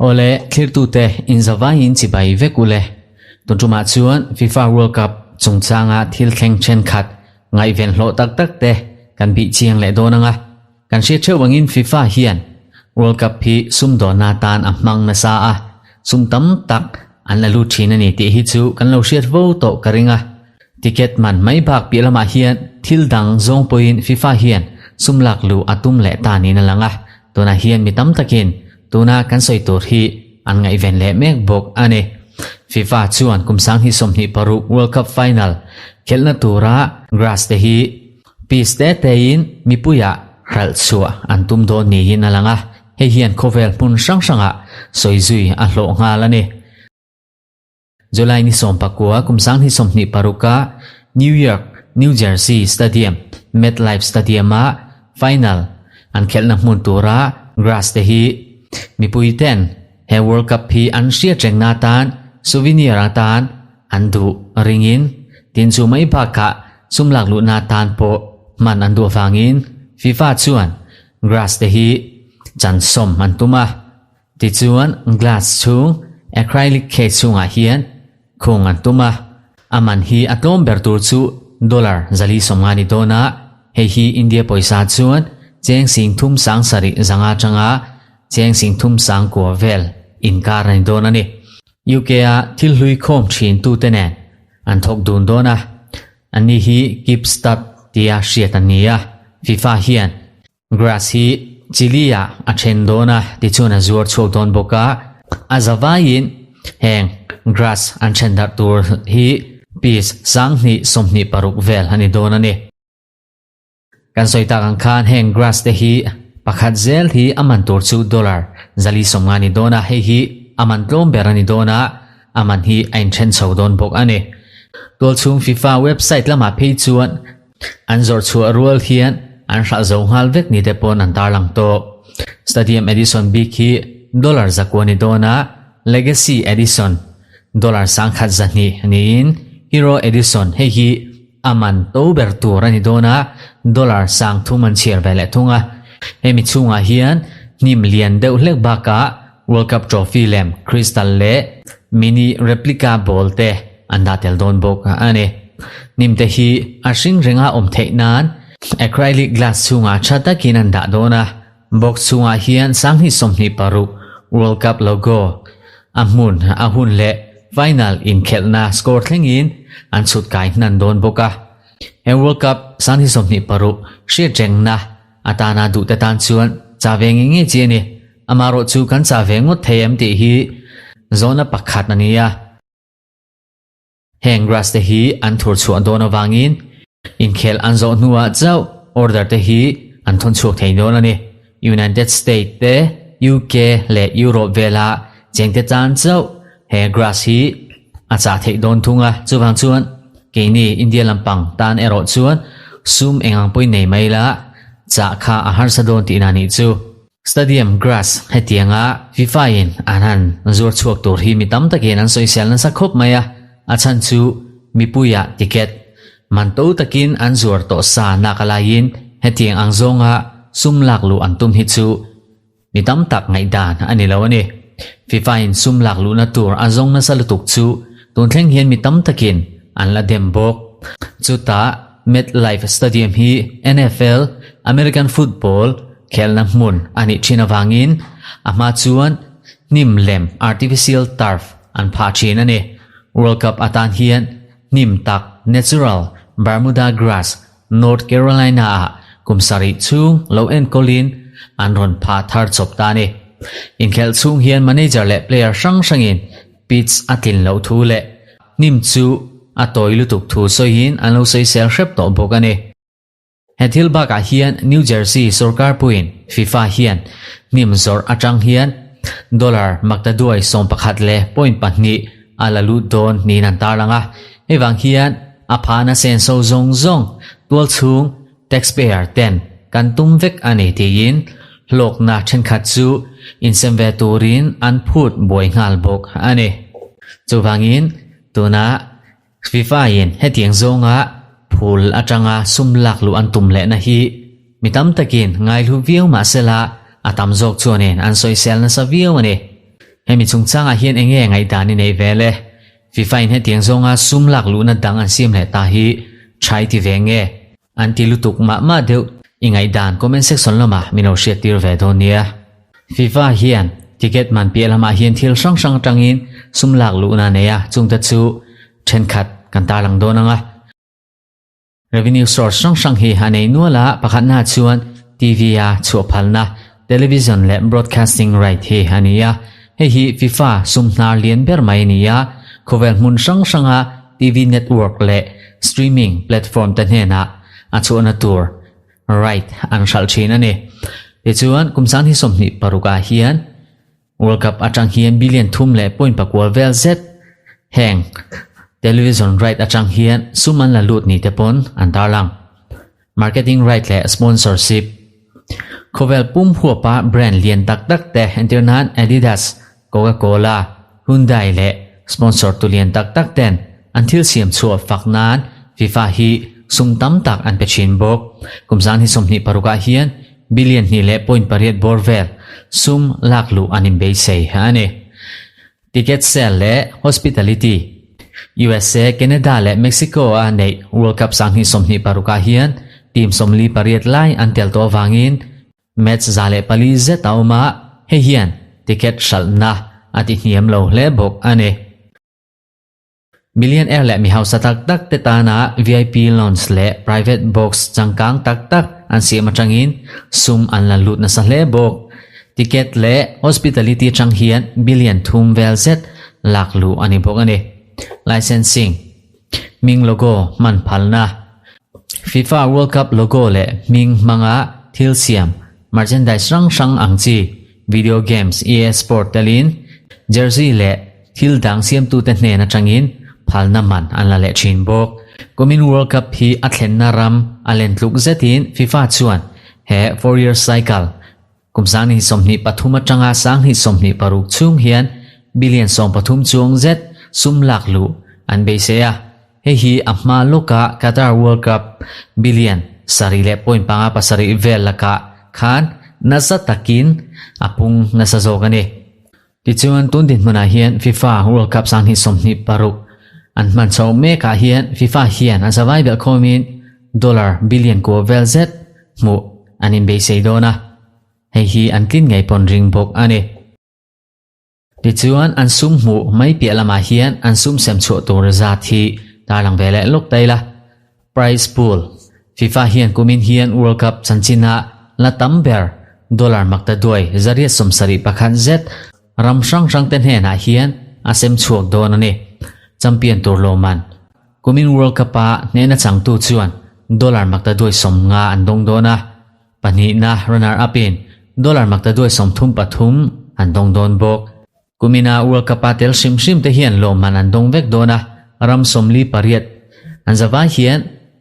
Awle, thlirtute inzavaiin chibai vek ule. Tun tumah chuan FIFA World Cup chungchanga thil thleng thenkhat ngaihven hlawh tak tak te kan bih chiang leh dawn anga. Kan hriat theuh angin FIFA hian World Cup hi sumdawnna atan a hmang nasa a, sum tam tak an la lut thin a ni tih hi chu kan lo hriat vo tawh ka ring a. Ticket man mai bak piah lamah hian thil dang zawng pawhin FIFA hian sum lak luh a tum leh ta niin a lang a, tunah hian mi tam takin tuna kan sawi tur hi an ngaihven leh mek bawk a ni. FIFA chuan kum 2026 World Cup final khelhna tura grass te hi Piece te tein mipuiah hralh chhuah an tum dawn niin a lang a, hei hian khawvel hmun hrang hrangah sawi zui a hlawh nghal a ni. July ni 19 kum 2026-a New York, New Jersey Stadium, MetLife Stadium-a final an khelhna hmun tura grass te hi mipui ten he World Cup hi an hriat rengna atan souvenir atan an duh ringin tin chu mai bakah sum lak luhna atan pawh hman an duh avangin FIFA chuan grass te hi chan sawm an tum a. Tichuan glass chhung acrylic case chhungah hian khung an tum a, a man hi a tlawm ber tur chu dollar 450 ni dawn a, hei hi India pawisa chuan cheng 37,500 atanga cheng 39,000 vel inkar a ni dawn a ni. UK-a thil hlui khawm thin tute nen an thawk dun dawn a, anni hi Kipstat tia hriat an ni a, FIFA hian grass hi Chile-ah a then dawn a tichuan a zuar chhuak dawn bawk a, a zavaiin heng grass an then darh tur hi piece 2026 vel a ni dawn a ni. Kan sawi tak ang khan heng grass te hi pakhat zel hi a man tur chu dollar 450 ni dawn a, hei hi a man tlawm ber a ni dawn a, a man hi a inthen chho dawn bawk a ni. Tualchhung FIFA website lamah phei chuan an zawrh chhuah rual hian an hralh zo nghal vek ni te pawn an tarlang tawh. Stadium Edition bik hi dollar 900 ni dawn a, Legacy Edition dollar 1200 niin Hero Edition hei hi A man to ber tur a ni dawn a, dollar 3000 an chhiar ve leh thung a. Hemi chhungah hian hnim lian deuh hlek bakah World Cup trophy lem crystal leh mini replica ball te an dah tel dawn bawk a ni. Hnim te hi a hring renga awm theih nan acrylic glass chhungah tha takin an dah dawn a, box chhungah hian 2026 World Cup logo a hmun a hun leh final inkhelhna score thlengin an chhut kai hnan dawn bawk a. He World Cup 2026 hriat rengna atana duhte tan chuan cha ve nge nge chi a ni. Amaherawh chu kan cha ve ngawt thei em tih hi zawhna pakhat a ni a. Heng grass te hi an thur chhuah dawn avangin inkhel an zawh hnuah chauh order te hi an thawn chhuak thei dawn a ni. United State te, UK leh Europe vela chengte tan chauh he grass hi a chah theih dawn thung a. Chuvang chuan keini India lampang tan erawh chuan sum engang pawhin nei mai la chah kha a harsa dawn tihna nih chu. Stadium grass hetianga FIFA in an han zuar chhuak tur hi mi tam takin an sawisel nasa khawp mai a, a chhan chu mipuiah ticket man to takin an zuar tawh sa nak a laiin hetiang ang zawnga sum lak luh an tum hi chu mi tam tak ngaihdan a ni lo a ni. FIFA in sum lak luhna tur a zawng nasa lutuk chu tun thleng hian mi tam takin an la dem bawk. Chutah MetLife Stadium hi NFL, American Football, Khelhna hmun a nih thin avangin a hma chuan hnim lem, artificial turf, an phah thin a ni. World Cup atan hian hnim tak, natural, Bermuda grass, North Carolina-ah kum sarih chhung lo enkawlin an rawn phah thar chawp ta a ni. Inkhelh chhung hian manager leh player hrang hrangin pitch a tlin loh thu leh hnim chu a tawi lutuk thu sawiin an lo sawisel hrep tawh bawk a ni. He thil bakah hian New Jersey sorkar puiin FIFA hian hnim zawrh atang hian dollar maktaduai 11.2 a la lut dawn niin an tarlang a. Hei vang hian a phahna senso zawng zawng tualchhung taxpayer ten kan tum vek a ni tiin hlawkna thenkhat chu insem ve turin an phut buai nghal bawk a ni. Chuvangin tunah FIFA-in hetiang zawnga phul atanga sum lak luh an tum lehna hi mi tam takin ngaihlu viau mah sela. a tam zawk chuanin an sawisel nasa viau a ni. Hemi chungchangah hian eng nge ngaihdan i neih ve le? FIFA in hetiang zawnga sum lak luhna dang an siam leh ta hi tha i ti ve nge? An ti lutuk mah mah deuh i ngaihdan comment section lamah min lo hriattir ve dawn nia. FIFA hian ticket man piah lamah hian thil hrang hrang atangin sum lak luhna a nei a, chungte chu thenkhat kan tarlang dawn ang a. Revenue source hrang hrang hi a nei nual a, pakhatna chuan TV a chhuah phalna, television leh broadcasting right hi a ni a. Hei hi FIFA sum hnar lian ber mai a ni a, khawvel hmun hrang hranga TV network leh streaming platform te hnenah a chhuahna tur right an hralh thin a ni. Tichuan, kum sanghi 26 ah hian World Cup atang hian billion thum leh point pakua vel zet heng television right atang hian sum an la lut ni te pawn an tarlang. Marketing right leh sponsorship Khawvel pum huapa brand lian tak tak te entir nan Adidas, Coca-Cola, Hyundai leh sponsor tu lian tak tak ten an thil siam chhuah fak nan FIFA hi sum tam tak an pe thin bawk. Kum 2026 ah hian Billion hnih leh point pariat bawr vel sum lak luh an inbeisei a ni. Ticket sale leh hospitality, USA, Canada leh Mexico a neih World Cup 2026 ah hian team 48 lai an tel tawh avangin match 104 zet a awm a, hei hian ticket hralhna a tihniam lo hle bawk a ni. Millionaire leh mi hausa tak tak te tana VIP lounge leh private box changkang tak tak an siam atangin sum an la lut nasa hle bawk. Ticket leh hospitality atang hian billion thum vel zet lak luh a ni bawk a ni. Licensing, Hming logo hman phalna, FIFA World Cup logo leh hming hmanga thil siam, merchandise hrang hrang ang chi, video games, EA Sport telin jersey leh Thil dang siamtute hnen atangin phalna man an la leh thin bawk. Kumin World Cup hi a thlenna ram a len tluk zetin FIFA chuan he four-year cycle kum 2023 atanga 2026 chhung hian billion 13 chuang zet sum lak luh an beisei a. Hei hi a hma lawka Qatar World Cup billion sarih leh point panga pasarih vel lakah khan nasa takin a pung nasa zawk a ni. Tichuan, tun dinhmunah hian FIFA World Cup 2026 an hman chho mekah hian FIFA hian a zavai belh khawmin dollar billion kua vel zet hmuh an inbeisei dawn a, hei hi an tlin ngei pawn ring bawk a ni. Tichuan, an sum hmuh mai piah lamah hian an sum sem chhuah tur zat hi tarlang ve leh lawk ta ila. Prize pool, FIFA hian kumin hian World Cup chanchina la tam ber dollar makta duai 871 zet ram hrang hrang te hnenah hian a sem chhuak dawn a ni. Champion tur lawmman, kumin World Cup-a hnehna changtu chuan dollar makta duai 50 an dawng dawn a, pahnihna runner up-in dollar makta duai 33 an dawng dawn bawk. Kumina World Cup-a tel hrim hrim te hian lawmman an dawng vek dawn a, ram 48 an zavai hian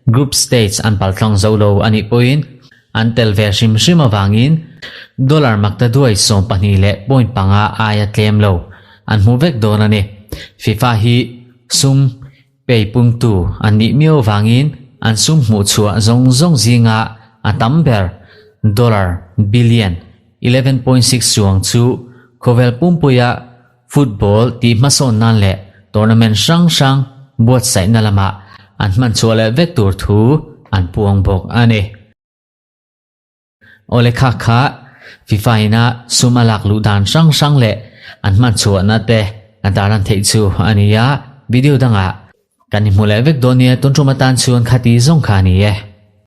group stage an paltlang zo lo a nih pawhin an tel ve hrim hrim avangin dollar makta duai 12 leh point panga aia tlem lo an hmu vek dawn a ni. FIFA hi sum pei pungtu an nih miau avangin an sum hmuh chhuah zawng zawng zinga a tam ber dollar billion 11.6 chuang chu khawvel pumpuia football tih hmasawn nan leh tournament hrang hrang buatsaihna lamah an hman chhuah leh vek tur thu an puang bawk a ni. Awle kha kha FIFA ina sum a lak luh dan hrang hrang leh an hman chhuahna te kan tarlan theih chu a ni a, video dangah kan inhmu leh vek dawn nia tun tum atan chuan khati zawng kha a ni e.